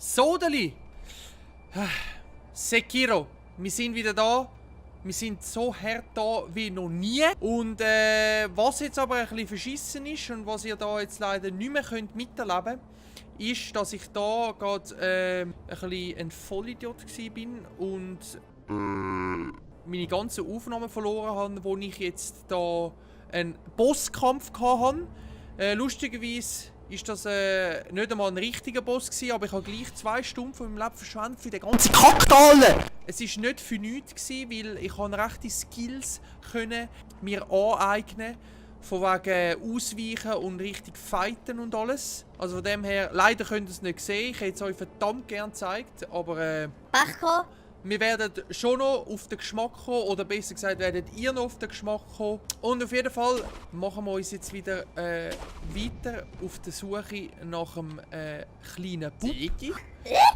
Sodeli! Sekiro, wir sind wieder da. Wir sind so hart da wie noch nie. Und was jetzt aber ein bisschen verschissen ist und was ihr da jetzt leider nicht mehr miterleben könnt, ist, dass ich da gerade ein bisschen ein Vollidiot war und meine ganzen Aufnahmen verloren habe, wo ich jetzt da einen Bosskampf hatte. Lustigerweise ist das nicht einmal ein richtiger Boss gewesen, aber ich habe gleich 2 Stunden von meinem Leben verschwendet für den ganzen Kackdale. Es war nicht für nichts gewesen, weil ich rechte Skills mir aneignen, von wegen Ausweichen und richtig fighten und alles. Also von dem her, leider könnt ihr es nicht sehen, ich hätte es euch verdammt gerne gezeigt, aber Bachko, wir werden schon noch auf den Geschmack kommen, oder besser gesagt, werdet ihr noch auf den Geschmack kommen. Und auf jeden Fall machen wir uns jetzt wieder weiter auf der Suche nach einem kleinen Bub.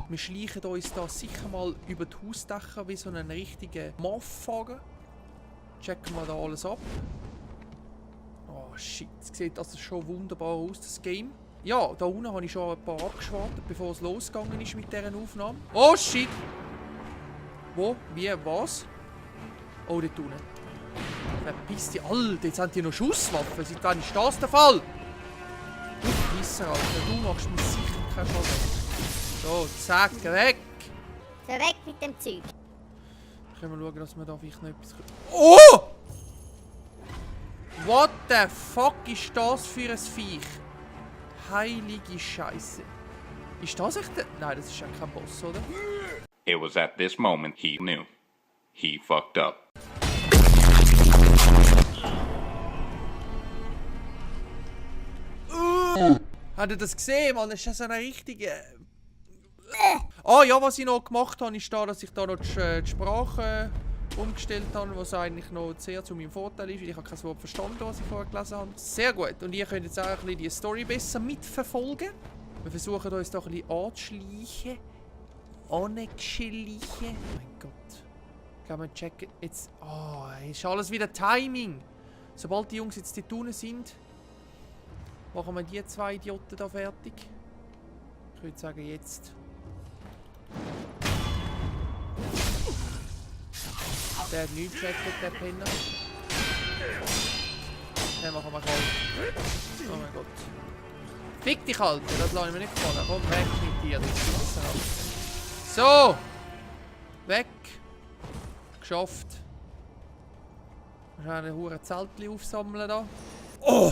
Wir schleichen uns da sicher mal über die Hausdächer wie so einen richtigen Maffager. Checken wir da alles ab. Oh shit, es sieht also schon wunderbar aus, das Game. Ja, da unten habe ich schon ein paar abgeschwartet, bevor es losgegangen ist mit dieser Aufnahme. Oh shit! Wo? Wie? Was? Oh, dort unten. Verpiss dich, Alter, jetzt haben die noch Schusswaffen. Seit wann ist das der Fall? Du Pisser, Alter, du machst mir sicher keinen Schaden. So, zack, weg! so weg mit dem Zeug. Können wir schauen, dass wir da vielleicht noch etwas... Oh! What the fuck ist das für ein Viech? Heilige Scheiße. Ist das echt der... Nein, das ist ja kein Boss, oder? It was at this moment he knew. He fucked up. Habt ihr das gesehen, Mann? Das ist ja so eine richtige... Ah ja, was ich noch gemacht habe, ist da, dass ich da noch die Sprache umgestellt habe, was eigentlich noch sehr zu meinem Vorteil ist. Ich habe kein Wort verstanden, was ich vorher gelesen habe. Sehr gut. Und ihr könnt jetzt auch ein bisschen die Story besser mitverfolgen. Wir versuchen uns da ein bisschen anzuschleichen. Anzuschleichen. Oh mein Gott. Ich glaube, wir checken jetzt... Oh, ist alles wieder Timing. Sobald die Jungs jetzt dort unten sind, machen wir die 2 Idioten da fertig. Ich würde sagen, jetzt. Der hat nichts gecheckt, der Penner. Den machen wir kalt. Oh mein Gott. Fick dich, Alter, das lasse ich mir nicht gefallen. Komm, weg mit dir, du Pisser, Alter. So! Weg! Geschafft. Wahrscheinlich ein hure Zeltchen aufsammeln da. Oh!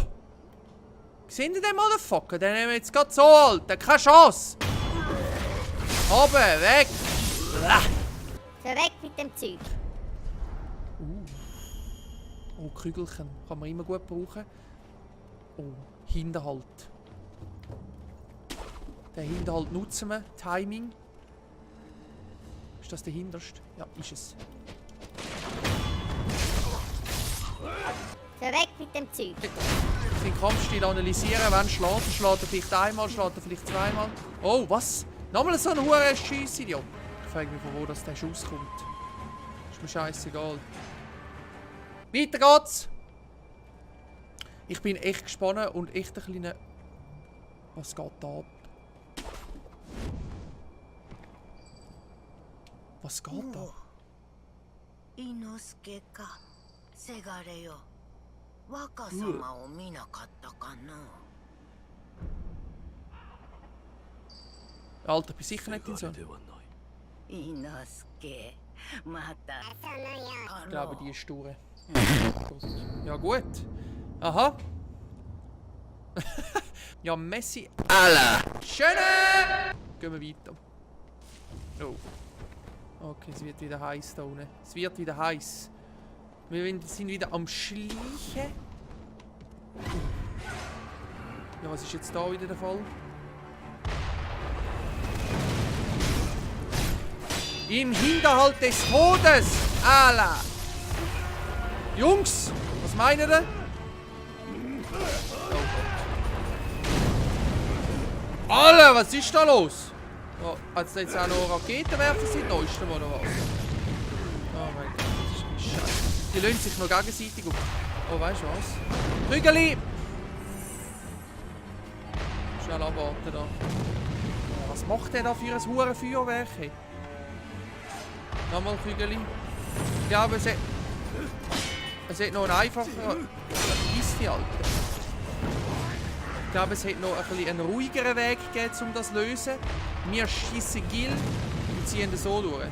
Seht ihr den Motherfucker? Den nehmen wir jetzt gerade so, Alter. Keine Chance! Oben, weg! So weg mit dem Zeug. Oh, Kügelchen. Kann man immer gut brauchen. Oh, Hinterhalt. Den Hinterhalt nutzen wir. Timing. Ist das der hinterste? Ja, ist es. So weg mit dem Zeug. Den Kampfstil analysieren. Wenn schlägt er, schlägt er vielleicht einmal, schlägt er vielleicht zweimal. Oh, was? Nochmal so ein hoher Schiessidiot. Ich frage mich, von wo das der Schuss kommt. Ist mir scheißegal. Weiter geht's! Ich bin echt gespannt und echt ein kleiner... Was geht da ab? Was geht da? Inosuke ka, Segare yo. Waka-sama o minakatta ka na? Alter, bin sicher nicht in so. Inosuke, mata. Ich glaube, die ist stur. Ja gut. Aha. Ja, Messi. Alla. Schöne! Gehen wir weiter. Oh. Okay, es wird wieder heiß da unten. Es wird wieder heiß. Wir sind wieder am Schleichen. Ja, was ist jetzt da wieder der Fall? Im Hinterhalt des Todes! Alla! Jungs! Was meint ihr? Alter, was ist da los? Oh, hat es jetzt auch noch Raketenwerfer seit neuestem oder was? Oh mein Gott, das ist Scheiße. Die lösen sich noch gegenseitig auf. Oh, weißt du was? Prügeli! Schnell abwarten da. Was Was macht der da für ein Hurenfeuerwerk? Nochmal Kügeli. Ich glaube, es hat noch einen einfacheren... Ist die Alte. Ich glaube, es hätte noch ein bisschen einen ruhigeren Weg gegeben, um das zu lösen. Wir schiessen Gil und ziehen das so durch.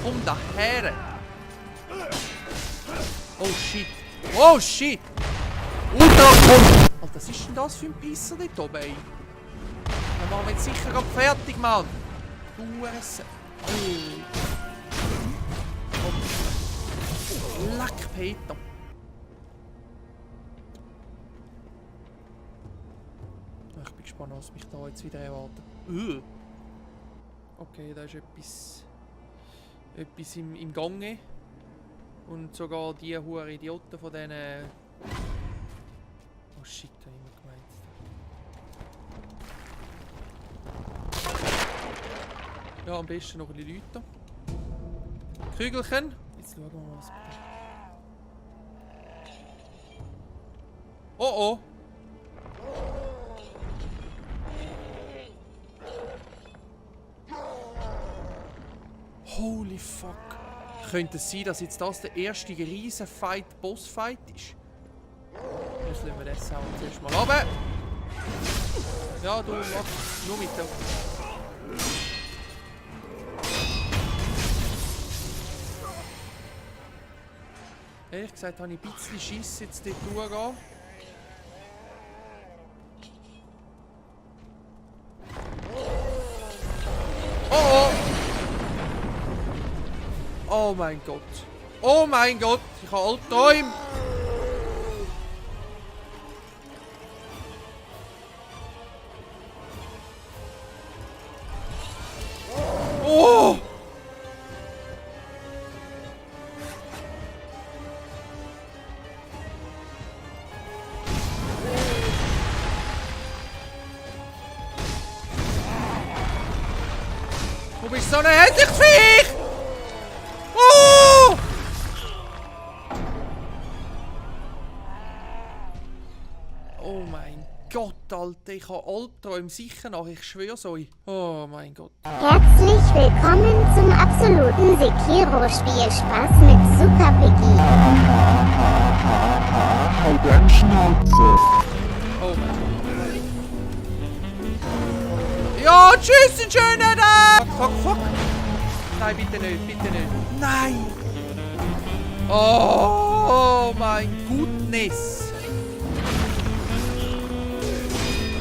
Komm daher! Oh shit! Oh shit! Ultra komm! Alter, was ist denn das für ein Pisser dort oben, ey? Dann machen wir jetzt sicher gerade fertig, Mann! Du Hurense! Lack, Peter! Ich bin gespannt, was mich da jetzt wieder erwartet. Okay, da ist etwas im Gange. Und sogar die huren Idioten von denen... Oh shit, da habe ich gemeint. Ja, am besten noch ein bisschen Leute. Kügelchen. Jetzt schauen wir mal, was passiert. Oh oh! Holy fuck. Könnte es sein, dass jetzt das der erste riesen Bossfight ist? Jetzt lassen wir den Sound zuerst mal runter. Ja, du mach nur mit. Ehrlich gesagt habe ich ein bisschen Schiss jetzt dort durchgehen. Oh oh! Oh mein Gott. Oh mein Gott. Ich habe Albträume. Oh! Du bist so ein hässliches Viech! Oh! Oh mein Gott, Alter, ich habe Albträume sicher noch, ich schwör's euch. Oh mein Gott. Herzlich willkommen zum absoluten Sekiro-Spielspaß mit Super Piggy. Halt deine Schnauze. Oh mein Gott. Ja, tschüss, einen schönen Tag! Fuck, fuck. Nein, bitte nicht, bitte nicht. Nein! Oh mein Goodness!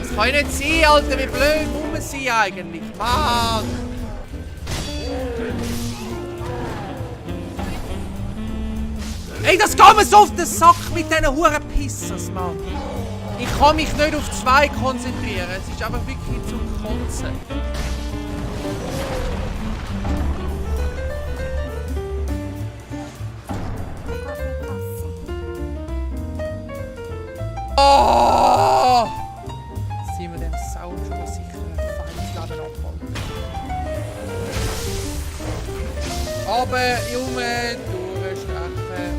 Das kann nicht sein, Alter, wie blöd muss sie eigentlich? Mann! Ey, das geht mir so auf den Sack mit diesen huren Pissers, Mann! Ich kann mich nicht auf 2 konzentrieren, es ist einfach wirklich zum Kotzen. Oh! Ziehen wir dem Sound schon sicher ein feines Leben abhalten. Aber, Junge, durchstechen.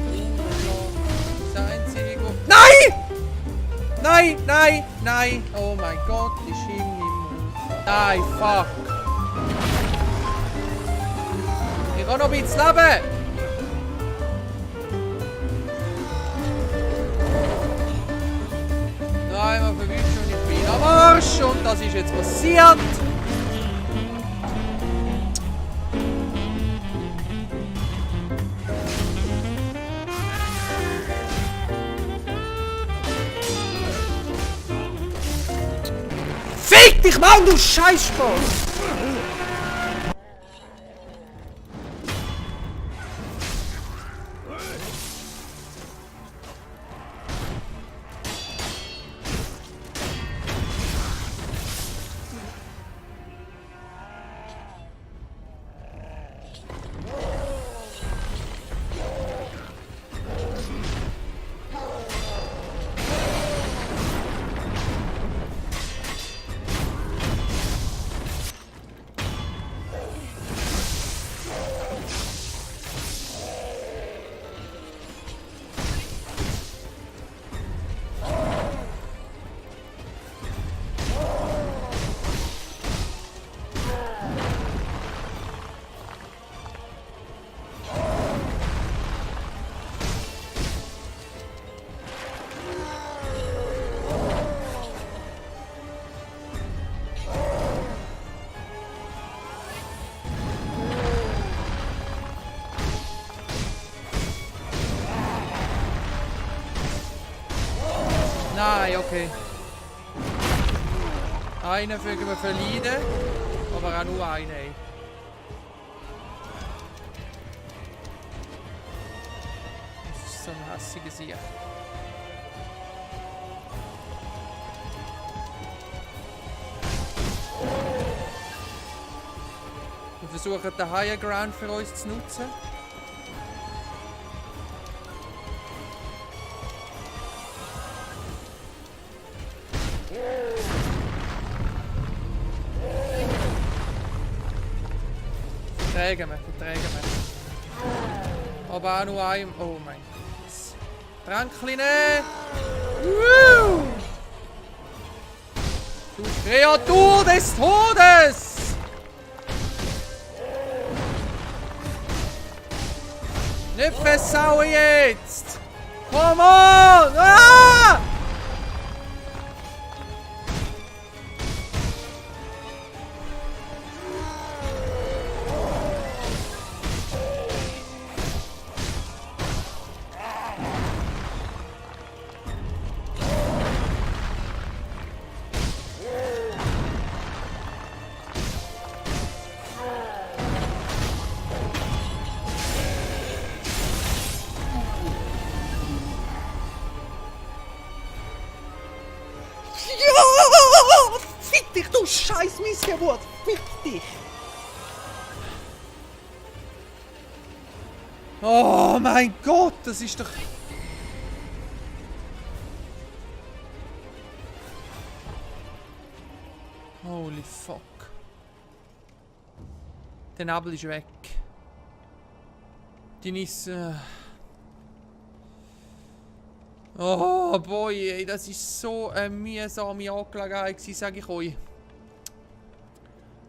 Das Einzige, wo... Nein! Nein, nein, nein! Oh mein Gott, ist ihm im Mund. Nein, fuck! Ich kann noch ein bisschen leben! Einmal verwünscht und ich bin am Arsch und das ist jetzt passiert. Fick dich, Mann, du Scheißspaß! nein, okay. Einen fügen wir verleiden, aber auch nur einen. Ey. Das ist so ein hässiger Sieg. Wir versuchen den Higher Ground für uns zu nutzen. Verträgen wir. Aber auch nur ein... Oh mein Gott. Tränkchen nehmen! Woo! Du Kreatur des Todes! Nicht versauen jetzt! Come on! Ah! Ja! Fick dich, du scheiß Missgeburt! Fick dich! Oh mein Gott, das ist doch... Holy fuck. Der Nebel ist weg. Die ist... Oh boy, ey, das ist so eine mühsame Angelegenheit, sage ich euch.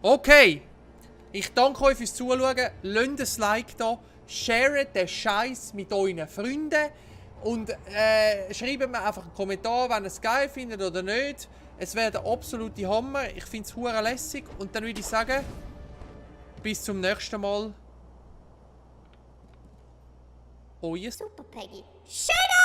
Okay. Ich danke euch fürs Zuschauen. Lasst ein Like da. Sharet den Scheiß mit euren Freunden. Und schreibt mir einfach einen Kommentar, wenn ihr es geil findet oder nicht. Es wäre der absolute Hammer. Ich finde es hure lässig. Und dann würde ich sagen, bis zum nächsten Mal. Euer Super Peggy. Shut up!